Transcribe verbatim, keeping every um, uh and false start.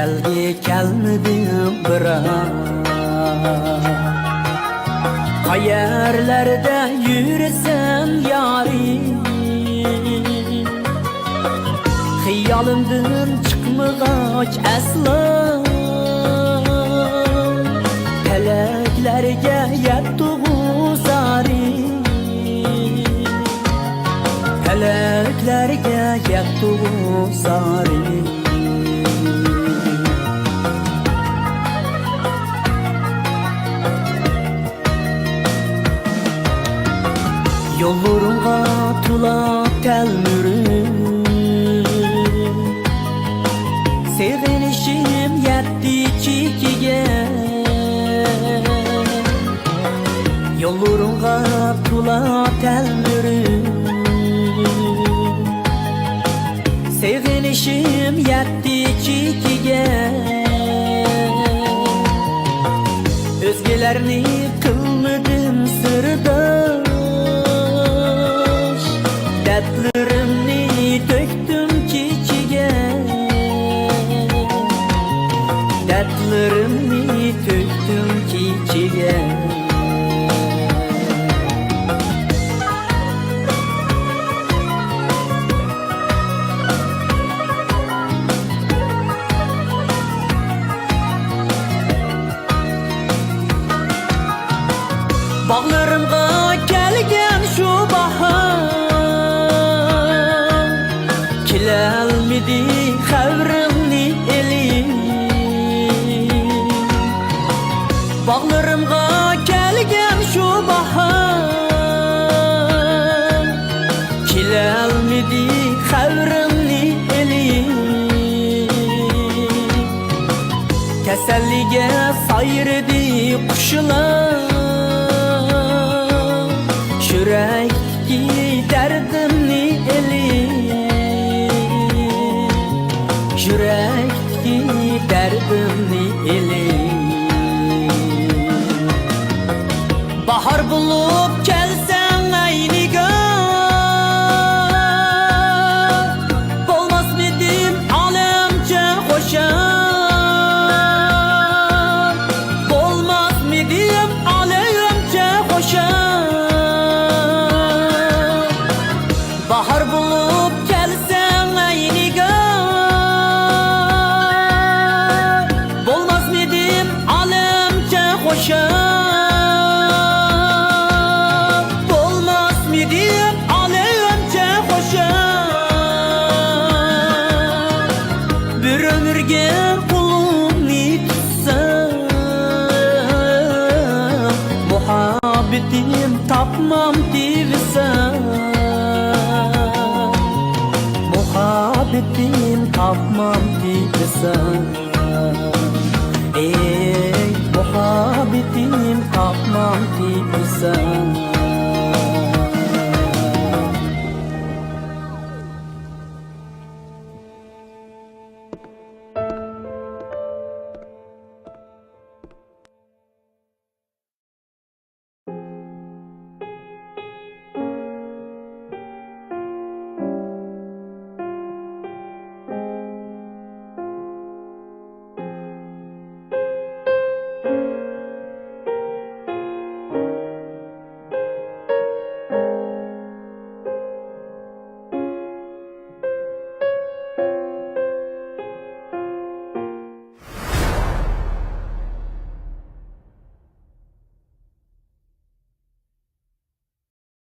ئەلگە كەلمىدىم بىراق، قەيەرلەردە يۈرسەم يارىم، خىيالىمدىن چىقمىغاچ ئەسلا، پەلەكلەرگە يەتتىغۇ زارىم. پەلەكلەرگە يەتتىغۇ زارىم. يوللىرىڭغا تولا تەلمۈرۈپ، سېغىنىشىم يەتتى چېكىگە. يوللىرىڭغا تولا تەلمۈرۈپ، سېغىنىشىم يەتتى چېكىگە. ئۆزگىلەرنى قىلمىدىم سىرداش، دەردلىرىمنى تۆكتۈم كېچىگە. دەردلىرىمنى تۆكتۈم كېچىگە. باغلىرىمغا كەلگەن شۇ باھار، كېلەلمىدى خەۋىرىڭنى ئېلىپ. باغلىرىمغا كەلگەن شۇ باھار، كېلەلمىدى خەۋىرىڭنى ئېلىپ. تەسەللىگە سايرىدى قۇشلار، يۈرەكتىكى دەردىمنى ئېلىپ، يۈرەكتىكى دەردىمنى ئېلىپ. باھار بولۇپ كەلسەڭ ئەي نىگار، بولماسمىدىم ئالەمچە خۇشال، بولماسمىدىم ئالەمچە خۇشال. باھار بولۇپ كەلسەڭ ئەي نىگار، بولماسمىدىم ئالەمچە خۇشال، بولماسمىدىم ئالەمچە خۇشال. بىر ئۆمۈرگە قولۇمنى تۇتسام، مۇھەببىتىم تاپمام دېسەم، مۇھەببىتىم تاپمام دېسەم، ئەي مۇھەببىتىم تاپمام دېسەم.